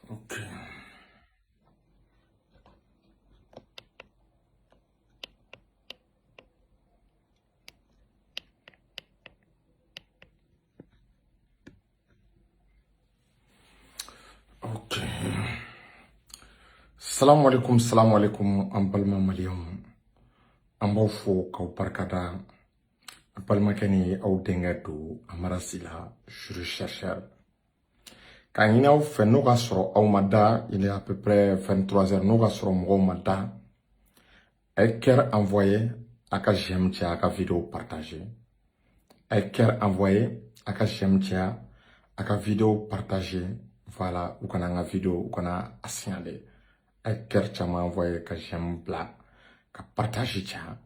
Ok. Ok. Salamu alaikum, salamu alaikum, an balima maliyɛnw. An b'aw fo k'aw barikada. An balimakɛ ni aw denkɛ don Amara Sila, juriste chercheur. K'a ɲini aw fɛ n'o ka sɔrɔ aw ma da, il est à peu près 23 heures, n'o ka sɔrɔ mɔgɔw ma da, a ye cœur envoyé, a ka j'aime caya, a ka vidéo partager. A ye cœur envoyé, a ka j'aime caya, a ka vidéo partager. Voilà, u kana an ka vidéo, u kana a signaler. A ye cœur caman envoyé, ka j'aime bila, ka partage caya.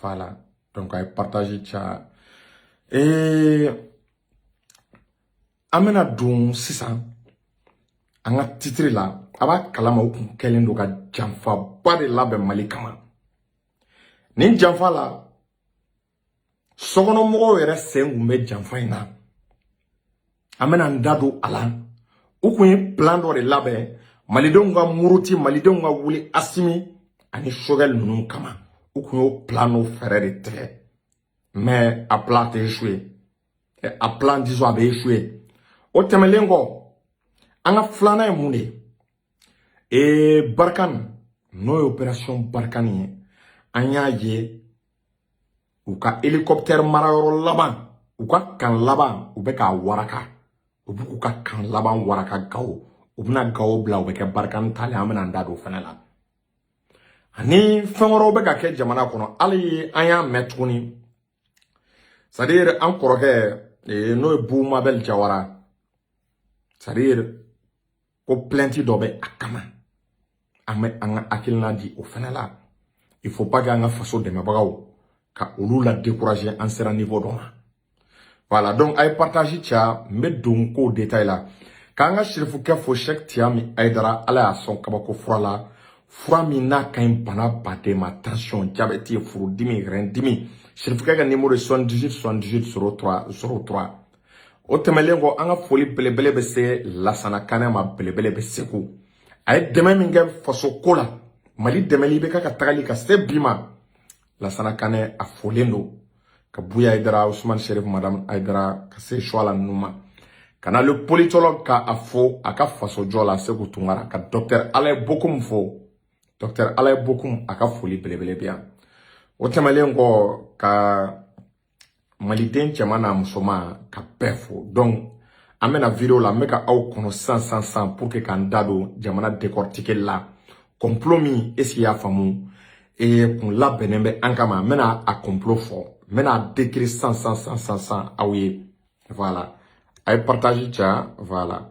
Voilà, donc a ye partage caya. Et an bɛna don sisan an ka titre la. A b'a kalama, u kun kɛlen don ka janfaba de labɛn Mali kama. Nin janfa la, sokɔnɔmɔgɔw yɛrɛ sen kun bɛ janfa in na. An bɛna n da don a la. U kun ye plan dɔ de labɛn malidenw ka muruti, malidenw ka wuli Asimi ani Choguel ninnu kama. U kun y'o plan n'o fɛɛrɛ de tigɛ, mais a plan tɛ échoué, a plan, disons, a bɛ échoué. O tɛmɛnen kɔ, an ka filanan ye mun de ye? Barkhane, n'o ye opération Barkhane ye, an y'a ye u ka hélicoptère marayɔrɔ laban, u ka kan laban, u bɛ k'a waraka, u bɛ k'u ka kan laban waraka Gawo. U bɛna Gawo bila, u bɛ kɛ Barkhane talen. An bɛna an da don o fana la. Ani fɛn wɛrɛw bɛ ka kɛ jamana kɔnɔ. Hali an y'a mɛn tuguni, c'est à dire an kɔrɔkɛ, n'o ye Boubou Mabel Diawara, c'est à dire ko plainte dɔ bɛ a kama. An bɛ an ka hakilina di o fana la. Il faut pas que an ka faso dɛmɛbagaw ka olu la décourager. An sera niveau dɔ ma. Voilà, donc a ye partage caya. N bɛ don kow détail la. K'an ka sirifukɛ fo, Cheikh Tiyami Ayidara. Ala y'a sɔn kabako fura la, fura min n'a ka ɲi bana baden ma: tension, diabète, furudimi, rein dimi. Sirifukɛ ka numéro ye 78 78 03 03. O tɛmɛnen kɔ, an ka foli belebele bɛ se Lasana Kanɛ ma, belebele bɛ Segu. A ye dɛmɛ min kɛ faso ko la, Mali dɛmɛli bɛ kɛ ka tagali ka se bi ma, Lasana Kanɛ, a folen don. Ka Buya Ayidara, Usumani Sherif, Madame Ayidara, ka se Suala ninnu ma. Ka na le politologue, ka a fo a ka faso jɔ la, Segu Tunkara. Ka docteur Alaye Bokum fo, docteur Alaye Bokum, a ka foli belebele bɛ yan. O tɛmɛnen kɔ, ka maliden cɛman n'a musoman ka bɛɛ fo. Donc an bɛna vidéo la, n bɛ ka aw kɔnɔ sisan sisan sisan pour que k'an da don jamana décortiquer la, complot min, est ce que i y'a faamu, kun labɛnnen bɛ an kama. N bɛna a complot fɔ, n bɛna a décrire sisan sisan sisan sisan sisan aw ye. Voilà, a ye partage caya. Voilà,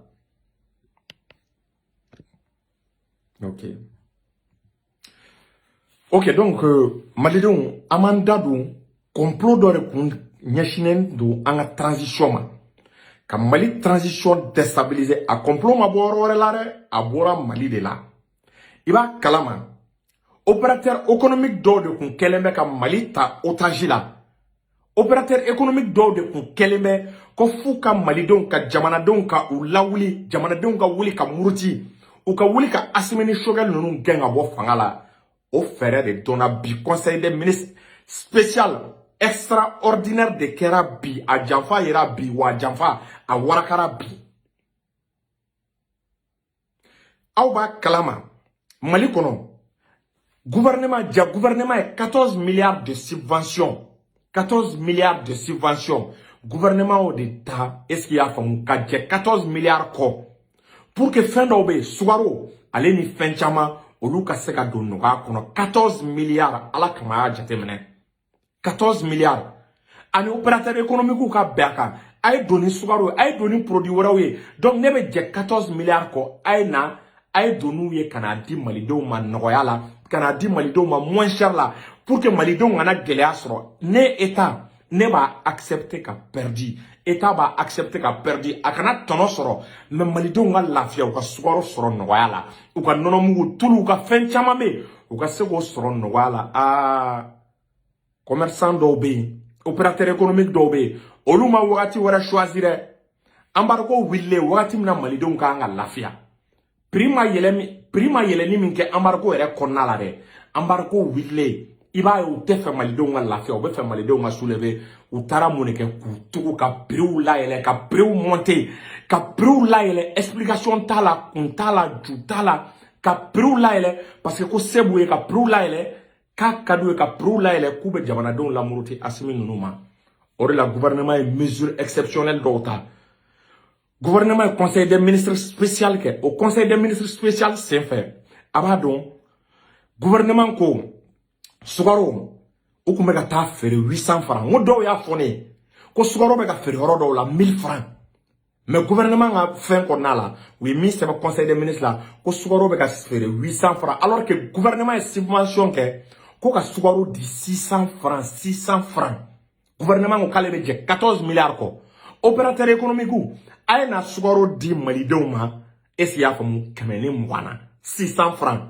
ok ok. Donc malidenw, an b'an da don complot dɔ de kun ɲɛsinnen don an ka transition ma, ka Mali transition déstabiliser. A complot ma bɔ yɔrɔ wɛrɛ la dɛ, a bɔra Mali de la. I b'a kalama, opérateur économique dɔw de kun kɛlen bɛ ka Mali ta otage la. Opérateur économique dɔw de kun kɛlen bɛ ko f'u ka malidenw, ka jamanadenw, ka u lawuli, jamanadenw ka wuli ka muruti, u ka wuli ka Asimi ni Choguel ninnu gɛn ka bɔ fanga la. O fɛɛrɛ de dɔnna bi. Conseil des ministres spécial extraordinaire de kɛra bi. A janfa yera bi, wa a janfa a warakara bi. Aw b'a kalama, Mali kɔnɔ, gouvernement ja, gouvernement ye 14 milliards de subventions, 14 milliards de subventions, gouvernement o de ta, est ce que i y'a faamu, ka jɛ 14 milliards kɔ pour que fɛn dɔw bɛ yen, sukaro ale ni fɛn caman, olu ka se ka don nɔgɔya kɔnɔ. 14 milliards, ala kama, a y'a jateminɛ, 14 milliards. Ani opérateur économique ka bɛn a kan, a ye don ni sukaro ye, a ye don ni produit wɛrɛw ye. Donc ne bɛ jɛ 14 milliards kɔ, a ye na, a ye don n'u ye ka n'a di malidenw ma nɔgɔya la, ka n'a di malidenw ma moins cher la, pour que malidenw kana gɛlɛya sɔrɔ. Ne état, ne b'a accepter ka perdu, état b'a accepter ka perdu, a kana tɔnɔ sɔrɔ, mais malidenw ka lafiya, u ka sukaro sɔrɔ nɔgɔya la, u ka nɔnɔmugu, tulu, u ka fɛn caman bɛ yen, u ka se k'o sɔrɔ nɔgɔya la. Aa, commerçant dɔw bɛ yen, opérateur économique dɔw bɛ yen, olu ma wagati wɛrɛ choisir dɛ. Embargo wililen wagati min na malidenw kan ka lafiya. Prix ma yɛlɛ min, prix ma yɛlɛli min kɛ embargo yɛrɛ kɔnɔna la dɛ, embargo wulilen, i b'a ye u tɛ fɛ malidenw ka lafiya, u bɛ fɛ malidenw ka soulever. U taara mun de kɛ? K'u tugu ka prix layɛlɛ, ka prix monter, ka prix layɛlɛ. Explication t'a la, kun t'a la, ju t'a la, ka prix layɛlɛ parce que ko se b'u ye ka prix layɛlɛ, k'a ka d'u ye ka prix layɛlɛ, k'u bɛ jamanadenw lamuruti Asimi ninnu ma. O de la, gouvernement ye mesure exceptionnelle dɔw ta. Gouvernement ye conseil des ministres spécial kɛ. O conseil des ministres spécial senfɛ, a b'a dɔn, gouvernement ko sukaro, u tun bɛ ka taa feere 800 francs. N ko dɔw y'a fɔ ne ye ko sukaro bɛ ka feere yɔrɔ dɔw la 1000 francs, mais gouvernement ka fɛn kɔnɔna la, u ye min sɛbɛn conseil des ministres la, ko sukaro bɛ ka feere 800 francs, alors que gouvernement ye subvention kɛ ko ka sukaro di 600 francs, 600 francs. Gouvernement ko k'ale bɛ jɛ 14 milliards kɔ. Opérateur économique, a ye na sukaro di malidenw ma, est ce que i y'a faamu, 120 na, 600 francs.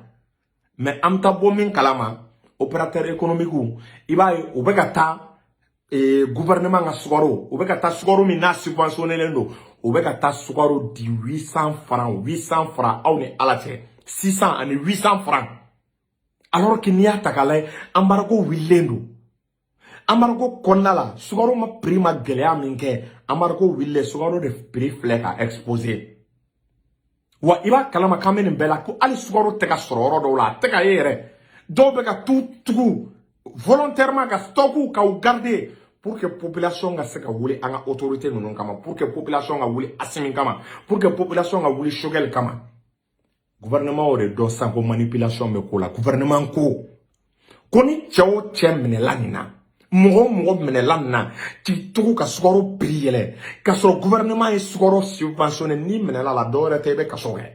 Mais an bɛ taa bɔ min kalama, opérateur économique, i b'a ye u bɛ ka taa gouvernement ka sukaro, u bɛ ka taa sukaro min n'a subventionné don, u bɛ ka taa sukaro di 800 francs, 800 francs. Aw ni Ala cɛ, 600 ani 800 francs, alors que n'i y'a ta k'a lajɛ, embargo wulilen don. Embargo kɔnɔna la, sukaro ma prix ma gɛlɛya min kɛ, embargo wulilen, sukaro de prix filɛ ka exposer. Wa i b'a kalama k'an bɛ nin bɛɛ la, ko hali sukaro tɛ ka sɔrɔ yɔrɔ dɔw la, a tɛ ka ye yɛrɛ. Dɔw bɛ ka t'u tugu volontairement ka stock ka u garder pour que population ka se ka wuli an ka autorité ninnu kama, pour que population ka wuli Asimi kama, pour que population ka wuli Choguel kama. Gouvernement o de dɔn sisan ko manipulation bɛ ko la. Gouvernement ko ko ni cɛ o cɛ minɛla nin na, mɔgɔ o mɔgɔ minɛla nin na k'i tugu ka sukaro prix yɛlɛ k'a sɔrɔ gouvernement ye sukaro subventionné, n'i minɛla la, dɔwɛrɛ tɛ, i bɛ kaso kɛ,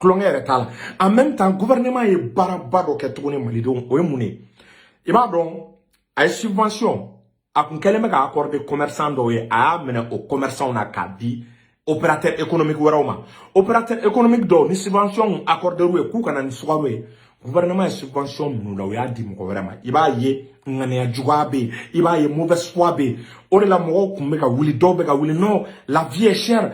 tulonkɛ yɛrɛ t'a la. En même temps, gouvernement ye baaraba dɔ kɛ tuguni, malidenw. O ye mun ye? I b'a dɔn, a ye subvention a kun kɛlen bɛ ka accorder commerçant dɔw ye, a y'a minɛ o commerçant na k'a di opérateur économique wɛrɛw ma. Opérateur économique dɔw ni subvention accordé ye k'u ka na ni sukaro ye, gouvernement ye subvention minnu la, u y'a di mɔgɔ wɛrɛ ma. I b'a ye ŋaniya juguya bɛ yen, i b'a ye mauvaise foi bɛ yen. O de la mɔgɔw kun bɛ ka wuli, dɔw bɛ ka wuli: non, la vie est chère.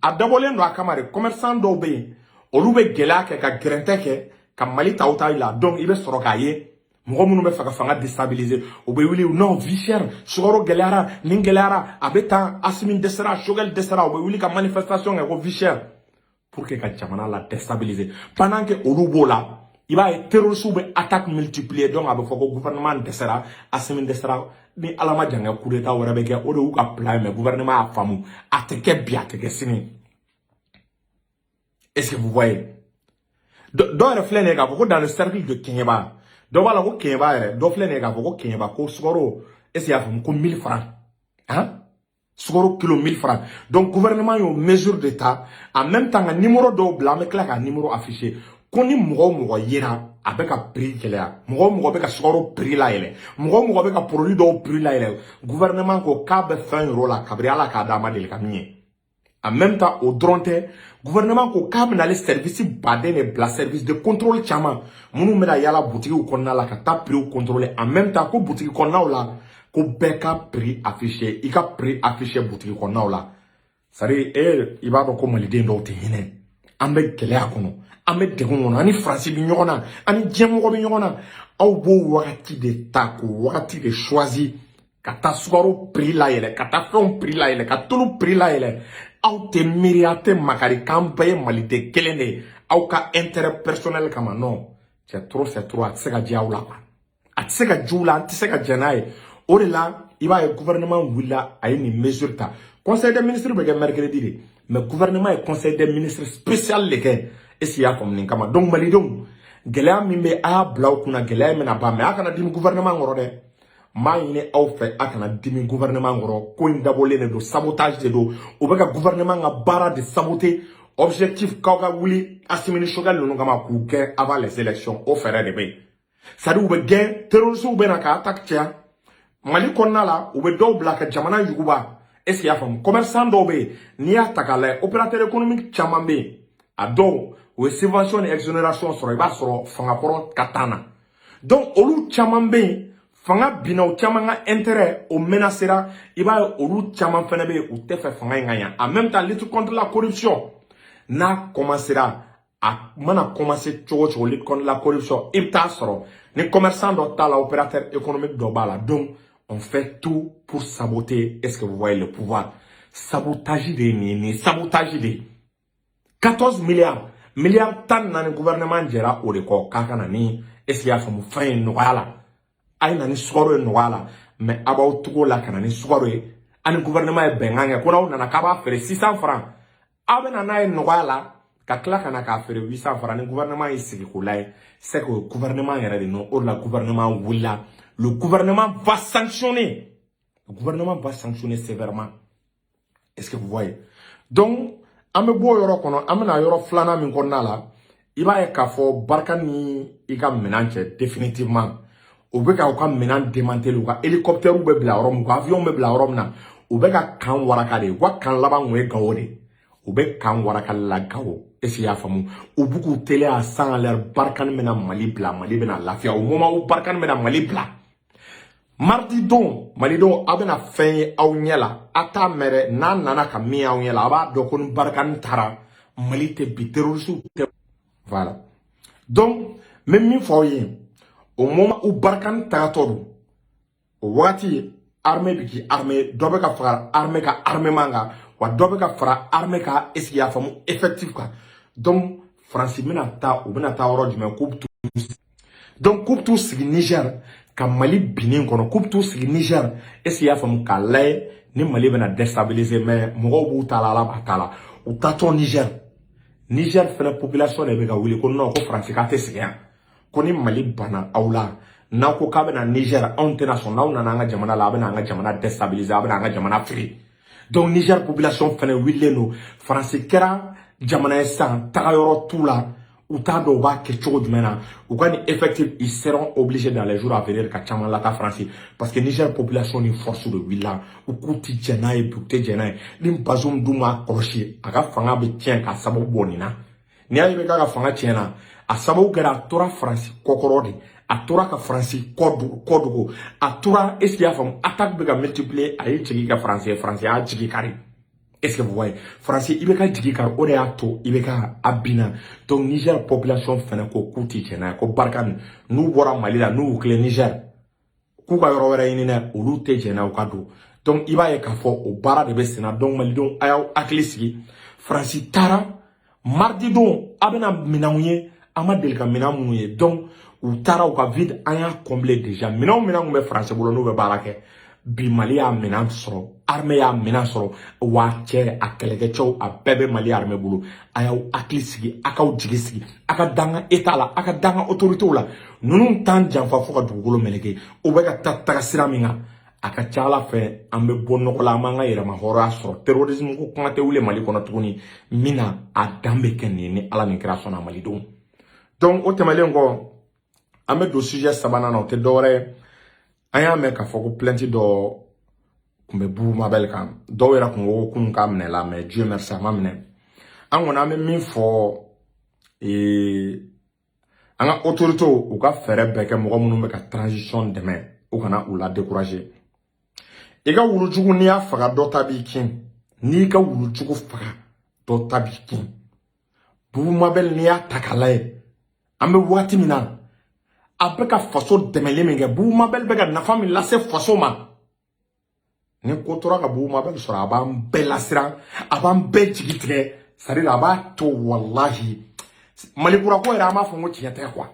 A dabɔlen don a kama de. Commerçant dɔw bɛ yen, olu bɛ gɛlɛya kɛ ka gɛrɛntɛ kɛ ka Mali ta ta la. Donc i bɛ sɔrɔ k'a ye mɔgɔ minnu bɛ fɛ ka fanga déstabiliser, u bɛ wuli: non, vie chère, sukaro gɛlɛyara, nin gɛlɛyara, a bɛ tan, Asimi dɛsɛra, Choguel dɛsɛra. U bɛ wuli ka manifestation kɛ ko vie chère pour que ka jamana la déstabiliser. Pendant que olu b'o la, i b'a ye terroristes bɛ attaque multiplier. Donc a bɛ fɔ ko gouvernement dɛsɛra, Asimi dɛsɛra. Ni Ala ma jan kɛ, coup d'état wɛrɛ bɛ kɛ. O de y'u ka plan ye. Mais gouvernement y'a faamu, a tɛ kɛ bi, a tɛ kɛ sini. Est-ce que vous voyez? Dɔw yɛrɛ filɛ nin ye k'a fɔ ko dans le cercle de Kɛɲɛba, dɔ b'a la ko Kɛɲɛba yɛrɛ, dɔ filɛ nin ye k'a fɔ ko Kɛɲɛba, ko sukaro, est-ce que i y'a faamu, ko 1000 francs, hein, sukaro kilo 1000 francs. Donc gouvernement y'o mesure de ta. En même temps, ka numéro dɔw bila, an bɛ tila ka numéro afficher, ko ni mɔgɔ o mɔgɔ yera a bɛ ka prix gɛlɛya, mɔgɔ o mɔgɔ bɛ ka sukaro prix layɛlɛ, mɔgɔ o mɔgɔ bɛ ka produit dɔw prix layɛlɛ, gouvernement ko k'a bɛ fɛn yɔrɔ la kabini Ala k'a d'a ma deli ka min ye. En même temps, o dɔrɔn tɛ, gouvernement ko k'a bɛna ale service baden de bila, service de contrôle caman minnu bɛna yala butigiw kɔnɔna la ka taa prix contrôler. En même temps, ko butigi kɔnɔnaw la, ko bɛɛ ka prix affiché, i ka prix affiché butigi kɔnɔnaw la. C'est à dire, e i b'a dɔn ko maliden dɔw tɛ hinɛ. An bɛ gɛlɛya kɔnɔ, an bɛ degun kɔnɔ, an ni Faransi bɛ ɲɔgɔn na, an ni diɲɛmɔgɔ bɛ ɲɔgɔn na. Aw b'o wagati de ta k'o wagati de choisi ka taa sukaro prix layɛlɛ, ka taa fɛnw prix layɛlɛ, ka tulu prix layɛlɛ. Aw tɛ miiri, aw tɛ makari k'an bɛɛ ye maliden kelen de ye, aw ka intérêt personnel kama. Non, c'est trop, c'est trop. A tɛ se ka diya aw la quoi, a tɛ se ka jiw la, an tɛ se ka jɛn n'a ye. O de la, i b'a ye gouvernement wulila, a ye nin mesure ta. Conseil des ministres bɛ kɛ mercredi de, mais gouvernement ye conseil des ministres spécial de kɛ. Est ce que i y'a faamu? Nin kama donc, malidenw, gɛlɛya min bɛ, a y'a bila aw kunna, gɛlɛya in bɛna ban. Mais a kana dimi gouvernement kɔrɔ dɛ. N b'a ɲini aw fɛ, a kana dimi gouvernement kɔrɔ. Ko in dabɔlen de don, sabotage de don. U bɛ ka gouvernement ka baara de saboter. Objectif, k'aw ka wuli Asimi ni Choguel ninnu kama k'u gɛn avant les élections. O fɛɛrɛ de bɛ yen. C'est à dire, u bɛ gɛn, terroristes bɛ na ka attaque caya Mali kɔnɔna la, u bɛ dɔw bila ka jamana yuguba. Est ce que i y'a faamu? Commerçant dɔw bɛ yen, n'i y'a ta k'a lajɛ, opérateur économique caman bɛ yen, a dɔw u ye subvention ni exonération sɔrɔ, i b'a sɔrɔ fangakɔrɔ ka taa na. Donc olu caman bɛ yen, fanga binna, o caman ka intérêt o menacera. I b'a ye olu caman fana bɛ yen, u tɛ fɛ fanga in ka ɲa. En même temps, lutte contre la corruption n'a commencera, A mana commencer cogo o cogo, lutte contre la corruption, i bɛ taa sɔrɔ ni commerçant dɔ t'a la, opérateur économique dɔ b'a la. Donc on fait tout pour saboter, est-ce que vous voyez, le pouvoir. Sabotage de ye nin ye, nin ye sabotage de ye. 14 milliards, miliyari 14, gouvernement jɛra o de kɔ k'a ka na ni, est ce que y'a faamu, fɛn ye nɔgɔya la, a ye na ni sukaro ye nɔgɔya la. Mais a b'aw tugu la ka na ni sukaro ye. Ani gouvernement ye bɛnkan kɛ ko n'aw nana k'a b'a feere 600 francs, aw bɛ na n'a ye nɔgɔya la ka tila ka na k'a feere 800 francs. Ni gouvernement y'i sigi k'o lajɛ, c'est que gouvernement yɛrɛ de nɔ. O de la gouvernement wulila. Le gouvernement va sanctionner, le gouvernement va sanctionner sévèrement, est-ce que vous voyez? Donc an bɛ bɔ o yɔrɔ kɔnɔ, an bɛna yɔrɔ filanan min kɔnɔna la, i b'a ye k'a fɔ barika ni i ka minɛn cɛ, définitivement u bɛ ka u ka minɛn démanteler. U ka hélicoptère bɛ bila yɔrɔ min, u ka avion bɛ bila yɔrɔ min na, u bɛ ka camp waraka de. U ka camp laban kun ye Gawo de. U bɛ camp warakali la Gawo, est ce que i y'a faamu? U b'u k'u teliya à 100 à l'heure. Barkhane bɛna Mali bila, Mali bɛna lafiya au moment où Barkhane bɛna Mali bila mardi don. Malidenw, aw bɛna fɛn ye aw ɲɛ la, a t'a mɛn dɛ. N'a nana ka min y'aw ɲɛ la, a b'a dɔn ko ni Barkhane taara, Mali tɛ bi, terroriste tɛ. Voilà. Donc n bɛ min fɔ aw ye, au moment où Barkhane tagatɔ don, o wagati armée bɛ k'i armée dɔ bɛ ka fara armée ka armement kan, wa dɔ bɛ ka fara armée ka, est ce que i y'a faamu, effectif kan. Donc Faransi bɛna taa, u bɛna taa yɔrɔ jumɛn? K'u bɛ t'u, donc k'u bɛ t'u sigi Niger ka Mali binnen kɔnɔ, k'u bɛ t'u sigi Niger, est ce que i y'a faamu, k'a lajɛ ni Mali bɛna déstabiliser. Mais mɔgɔw b'u ta la, Ala b'a ta la. U taatɔ Niger, Niger fɛnɛ population de bɛ ka wuli ko non, ko Faransi k'a tɛ sigi yan, ko ni Mali banna aw la, n'aw ko k'a bɛna Niger, anw tɛna sɔn. N'aw nana an ka jamana la, a bɛna an ka jamana déstabiliser, a bɛna an ka jamana feere. Donc Niger population fɛnɛ wulilen don. Faransi kɛra jamana ye sisan, tagayɔrɔ t'u la, u t'a dɔn u b'a kɛ cogo jumɛn na. U ka nin effectif, ils seront obligés dans les jours à venir ka caman lata Faransi, parce que Niger population ni force de wulila, u k'u ti jɛn n'a ye bi, u tɛ jɛn n'a ye. Ni Bazoum dun m'a kɔlɔsi, a ka fanga bɛ tiɲɛ k'a sababu bɔ nin na. N'i y'a ye k'a ka fanga tiɲɛna, a sababu kɛra a tora Faransi kɔkɔrɔ de, a tora ka Faransi kɔ dogo, a tora, est ce que i y'a faamu, attaque bɛ ka multiplier. A ye jigin ka Faransi ye, Faransi y'a jigi kari, est ce que vous voyez? Faransi i bɛ ka jigi kari, o de y'a to i bɛ ka a binna. Donc Niger population fɛnɛ ko k'u ti jɛn n'a ye, ko barika n'u bɔra Mali la, n'u y'u tilen Niger, k'u ka yɔrɔ wɛrɛ ɲini dɛ, olu tɛ jɛn n'a ye u ka don. Donc i b'a ye k'a fɔ o baara de bɛ sen na. Donc malidenw, a y'aw hakili sigi, Faransi taara mardi don, a bɛna minɛnw ye, an ma deli ka minɛn minnu ye. Donc u taara, u ka vide, an y'a combler déjà. Minɛn o minɛn kun bɛ Faransi bolo n'u bɛ baara kɛ bi, Mali y'a minɛn sɔrɔ, armée y'a minɛn sɔrɔ, wa cɛ a kɛlɛkɛcɛw a bɛɛ bɛ Mali armée bolo. A y'aw hakili sigi, a k'aw jigi sigi, a ka dan ka état la, a ka dan ka autorités la. Ninnu t'an janfa fo ka dugukolo meleke. U bɛ ka taa taga sira min kan, a ka ca Ala fɛ, an bɛ bɔ nɔgɔ la, an b'an ka yɛrɛma hɔrɔnya sɔrɔ. Terrorisme ko kuma tɛ wuli Mali kɔnɔ tuguni. Min na a dan bɛ kɛ nin ye, ni Ala ni kira sɔnna, malidenw. Donc o tɛmɛnen kɔ, an bɛ don sujet sabanan na, o tɛ dɔwɛrɛ ye. An y'a mɛn k'a fɔ ko plainte dɔ tun bɛ Bubu Mabel kan. Dɔw yɛrɛ kun ko kunun k'a minɛ la, mais Dieu merci, a ma minɛ. An kɔni an bɛ min fɔ, an ka autorités u ka fɛɛrɛ bɛɛ kɛ, mɔgɔ minnu bɛ ka transition dɛmɛ, u kana u la décourager. I ka wulujugu, n'i y'a faga, dɔ ta b'i kin. N'i ka wulujugu faga, dɔ ta b'i kin. Bubu Mabel, n'i y'a ta k'a lajɛ, an bɛ waati min na, a bɛ ka faso dɛmɛli min kɛ, Bubu Mabel bɛ ka nafa min lase faso ma, ni ko tora ka Bubu Mabel sɔrɔ, a b'an bɛɛ lasiran, a b'an bɛɛ jigi tigɛ. C'est à dire, a b'a to walahi, Malikura ko yɛrɛ, an b'a fɔ ko tiɲɛ tɛ quoi.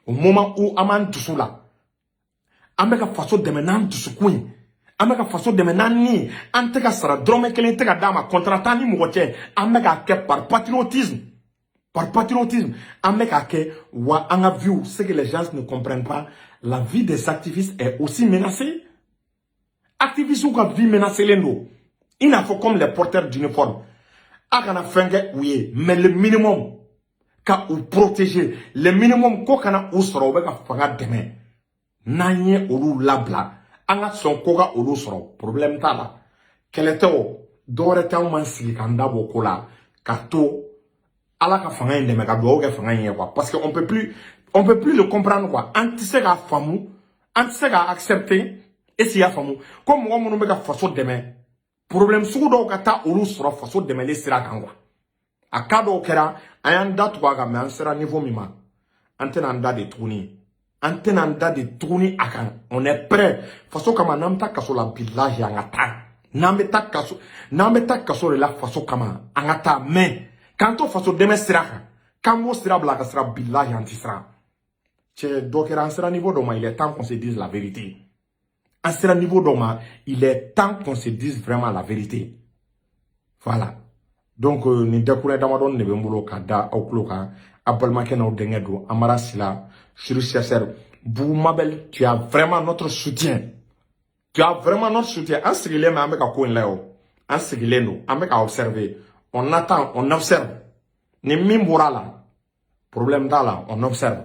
Au moment où an b'an dusu la, an bɛ ka faso dɛmɛ n'an dusukun ye, an bɛ ka faso dɛmɛ n'an ni ye, an tɛ ka sara dɔrɔmɛ kelen tɛ ka d'a ma, contrat t'an ni mɔgɔ cɛ, an bɛ k'a kɛ par patriotisme, par patriotisme an bɛ k'a kɛ. Wa an ka vie, ce que les gens ne comprennent pas, la vie des activistes est aussi menacée. Activistes ka vie menacée len don, i n'a fɔ comme les porteurs d'uniforme. A kana fɛn kɛ u ye, mais le minimum ka u protéger, le minimum ko kana u sɔrɔ u bɛ ka fanga dɛmɛ. N'an ye olu labila, an ka sɔn ko ka olu sɔrɔ, problème t'a la, kɛlɛ tɛ o, dɔwɛrɛ tɛ. Anw m'an sigi k'an da bɔ ko la ka to Ala ka fanga in dɛmɛ, ka dugawu kɛ fanga in ye quoi, parce que on peut plus le comprendre quoi. An tɛ se k'a faamu, an tɛ se k'a accepter. Est ce que i y'a faamu ko mɔgɔ minnu bɛ ka faso dɛmɛ, problème sugu dɔw ka taa olu sɔrɔ faso dɛmɛli sira kan quoi? A cas dɔw kɛra, an y'an da tugu a kan, mais an sera niveau min ma, an tɛna an da de tuguni, an tɛna an da de tuguni a kan. On est prêt faso kama. N'an bɛ taa kaso la, bilahi, an ka taa. N'an bɛ taa kaso, n'an bɛ taa kaso de la faso kama, an ka taa. Mais k'an to faso dɛmɛ sira kan, k'an b'o sira bila ka sira, bilahi, an ti siran. Cɛ, dɔ kɛra, an sera niveau dɔ ma, il est temps qu'on se dise la vérité. An sera niveau dɔ ma, il est temps qu'on se dise vraiment la vérité. Voilà. Donc nin dakuruɲɛ damadɔni de bɛ n bolo ka da aw tulo kan. A balimakɛ n'aw denkɛ don, Amara Sila sur CSR. Boubou Mabel, tu as vraiment notre soutien, tu as vraiment notre soutien. An sigilen bɛ, an bɛ ka ko in lajɛ o. An sigilen don, an bɛ ka observer, on attend, on observe. Ni min bɔra a la, problème t'a la, on observe.